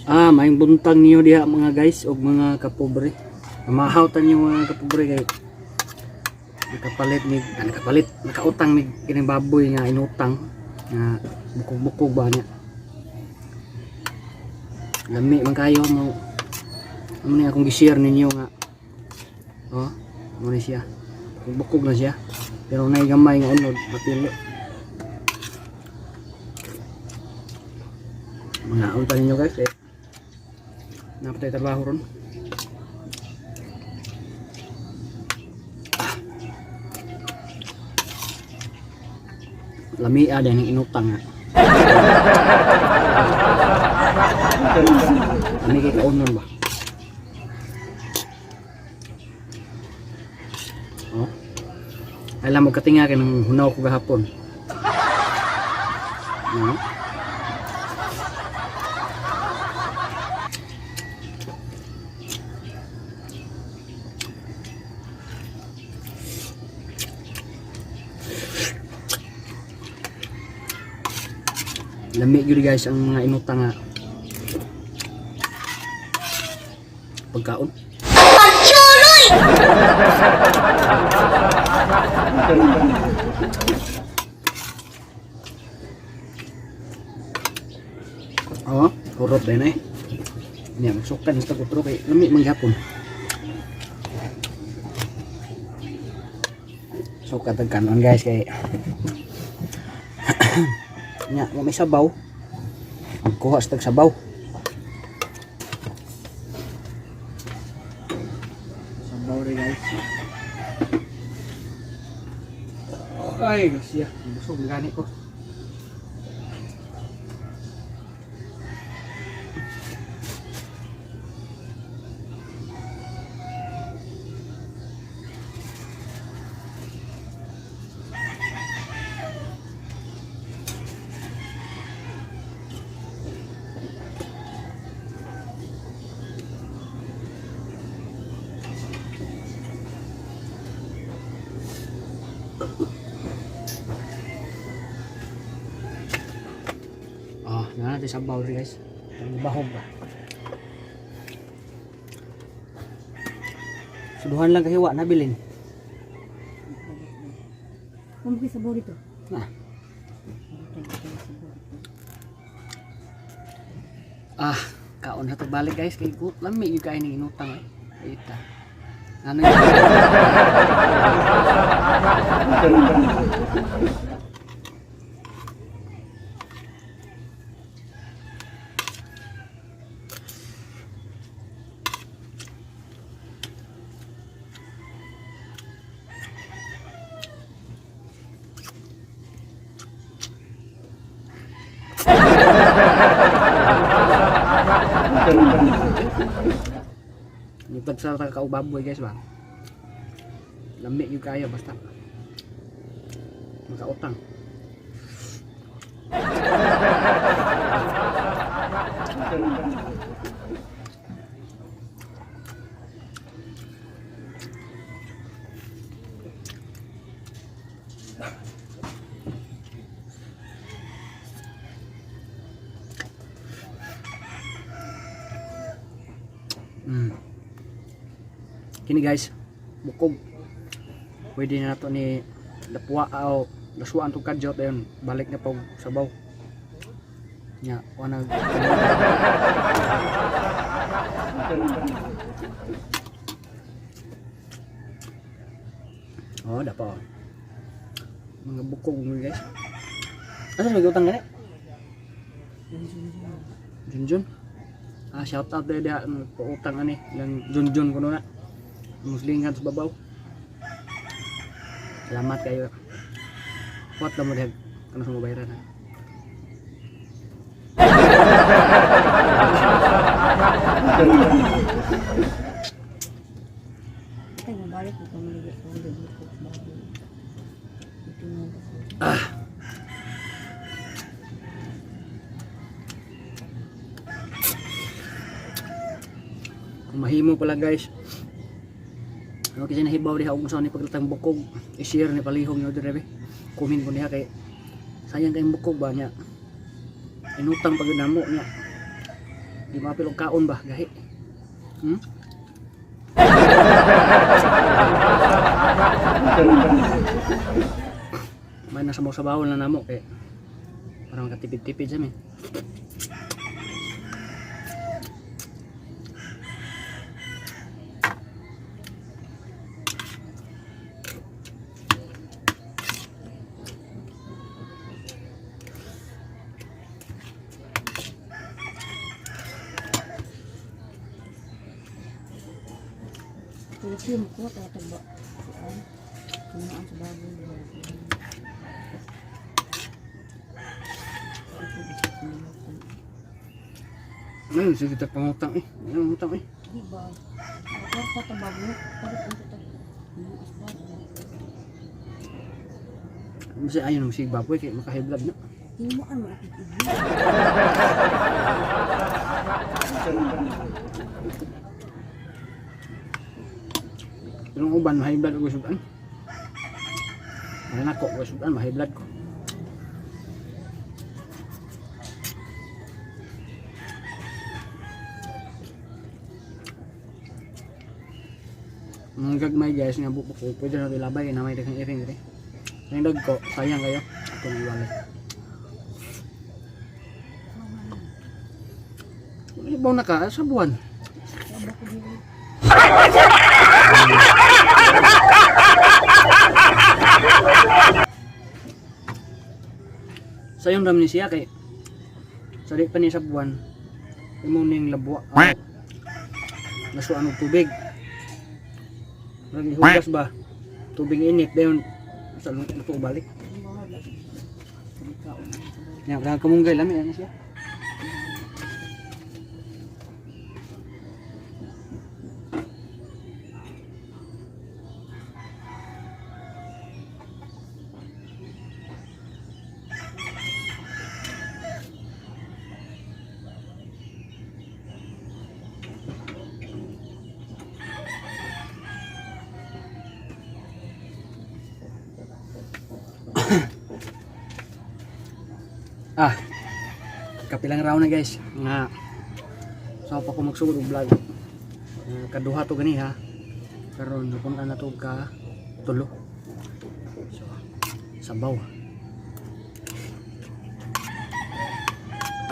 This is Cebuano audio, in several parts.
Ah, maayong buntag niyo diha, mga guys og mga kapobre. Mahaw ta niyo, mga kapobre, kay nakapalit ni ah, nakapalit, nakautang ni kining baboy nga inutang nga bukog-bukog ba niya. Lami man kayo mo. Amo ni akong gi-share ninyo nga, oh, mo ni siya. Bukog na siya. Pero nay gamay nga unod, mapili. Mga unta ninyo, guys, eh. Napatay trabaho ron. Ah. Lamia din ang inutang nga. Lami kay kaunon ba? Oh. Alam mo katinga kay nang hunaw ko gahapon. No? Lami gyud, guys, ang mga inutang nga pagkaon. Pagchuloy! Oo, kurot din eh. Niya, magsukan sa tagutro kay lami man gihapon. Sukat ang kanon, guys, kay nya mo may sabaw. Magkuha sa tag sabaw. Sabaw rin, guys. Ay, siya. Busog gani ko. Ah, na natin sabaw rin, guys. Ang bahog ba? Suduhan lang kahiwa, nabilin. Kung sabaw dito. Na. Ah, kaon na balik, guys, kay gut lami yung kain ng inutang eh. Ita. Ano yun? Yung tagsa ta kaubaboy, guys, ba? Lami yung kaya basta. Makautang. Kini, guys, bukog. Pwede na nato ni lapwa o laswaan tong kadyot ayun, balik na pog sabaw. Nya, wala. Oh, dapat. Mga bukog mo, guys. Asa may utang gani? Junjun. Ah, shout out dahil diha nagpautang ani lang Junjun kuno na. Muslingan sa babaw. Salamat kayo. Kuat lang mo diha kano sa mabayaran ha. Ay, mabalik ko pamilya ko dito sa baboy. Ito nga kasi. Ah. Kung mahimo pala, guys. Ano kasi nahibaw diha og unsa ni paglatang bukog, i-share ni palihog niyo dire be. Comment ko niya kay sayang kay bukog ba niya. Inutang pag namo niya. Di maapil og kaon ba gahi. May nasa mo sa bawon na namo kay para makatipid-tipid sa amin. Pero siya mo ko tagba. Kuan. Kumaan sa baboy. Ayun, sige ta pangutang eh. Ayun, utang eh. Di ba? Ako pa baboy. Pero kung ta kumaan sa baboy. Kasi ayun mo sig baboy kay makahiblad na. Himuan mo akong ibi. Pero ang uban mahiblad og sudan. Wala na ko og sudan mahiblad ko. Mga gagmay guys nga buko ko pwede na ilabay na may daghang iring diri. Ang dagko sayang kayo ato nang iwalay. Ibaw na ka sa buwan. Saba ko diri. Sayon ram ni siya kay sa di pa ni sa buwan imo ning labwa nasuan og tubig. Murag ihugas ba tubig init dayon sa luto balik. Nya yeah, kamunggay lami ana siya. Ah, kapilang round na guys nga so pa ko magsugod og vlog. Kaduha to gani ha, karon napunta na to ka tulo. So sabaw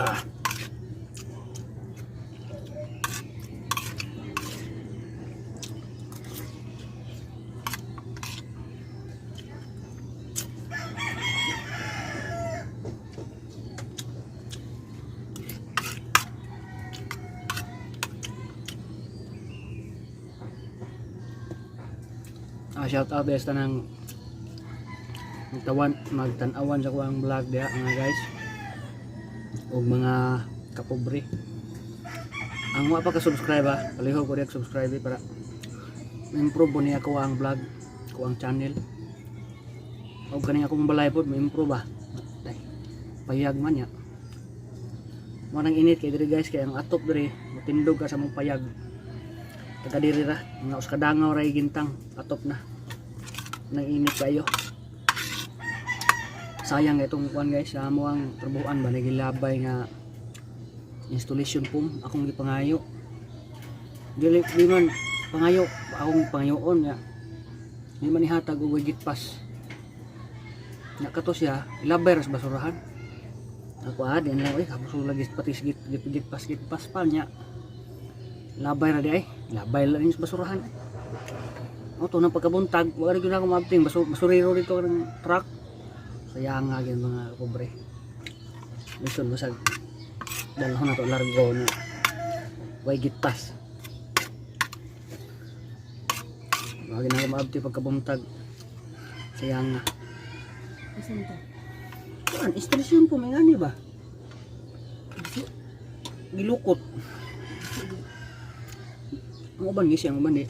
ah. Ah, shout out guys tanang magtawan magtan-awan sa kuang vlog diha mga guys ug mga kapobre. Ang wa pa ka subscribe ah, palihog ko diha subscribe eh, para improve po niya ako ang vlog ko ang channel og kaning akong balay pod mo-improve ah. Day, payag man niya. Mo nang init kay diri guys, kay ang atop diri motindog ka sa mong payag. Taga diri ra mga uskadangaw ra gintang atop na nang init kayo. Sayang itong kuan guys sa amo ang trabuhan ba nagilabay nga installation foam akong gipangayo. Dili di man pangayo, akong pangayoon nga di man ihatag og gitpas nya kato siya ilabay ra sa basurahan. Ako ah, di na lang oy kapos lagi pati git git gitpas gitpas pa nya labay ra di ay labay lang sa basurahan. O to nang pagkabuntag wala gyud ako maabting basurero dito ng truck. Sayang nga gyud mga pobre. Listen basag dalhon na to largo na way gitpas. Wala na ako maabti pagkabuntag. Sayang nga. Asan to? Kuan, instalasyon po may ngani ba? Gilukot. Ang uban gisi, ang uban di.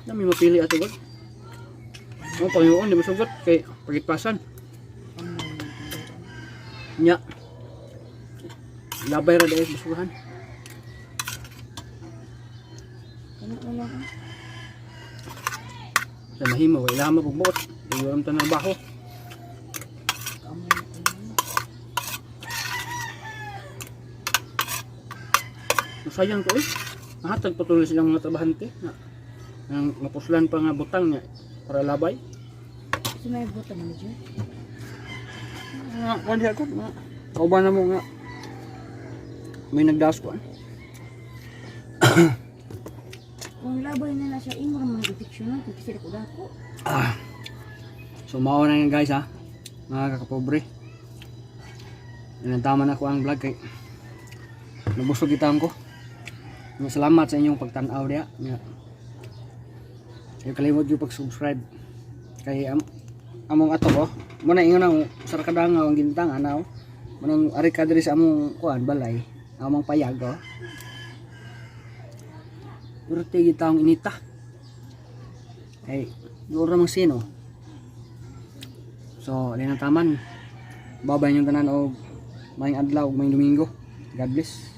Dami mapili ato god. Ang Panginoon di masugot kay pagitpasan. Nya. Labay ra dahil basuhan. Kana na lang ah. Sa mahimo kay lama pag buot. Iyoram ta ng baho. Kaamay na kayo. Masayang to eh. Mahatag pa tuloy silang mga trabahante. Na, nang mapuslan pa nga butang niya para labay. So may buta manager. Nga, kuan diha ko. Nga. Kauban na mo nga. May nagdaos ko. Kung labay na na siya, imo ra man infection na kasi dako dako. Ah. So mao na yun guys ha. Mga kakapobre. Inantaman ako ang vlog kay nabusog gitang ko. Nga, salamat sa inyong pagtan-aw diha. Nga. Ayaw kalimot yung pag-subscribe. Kay among ato ko. Muna ingon ang sa kadangaw ang gintang anaw. Manang ari ka diri sa among kuan balay. Among payag oh. Pero gitang inita. Kay doon ramang sino. So, alin ang taman. Babay niyong tanan og maayong adlaw ug maayong Domingo. God bless.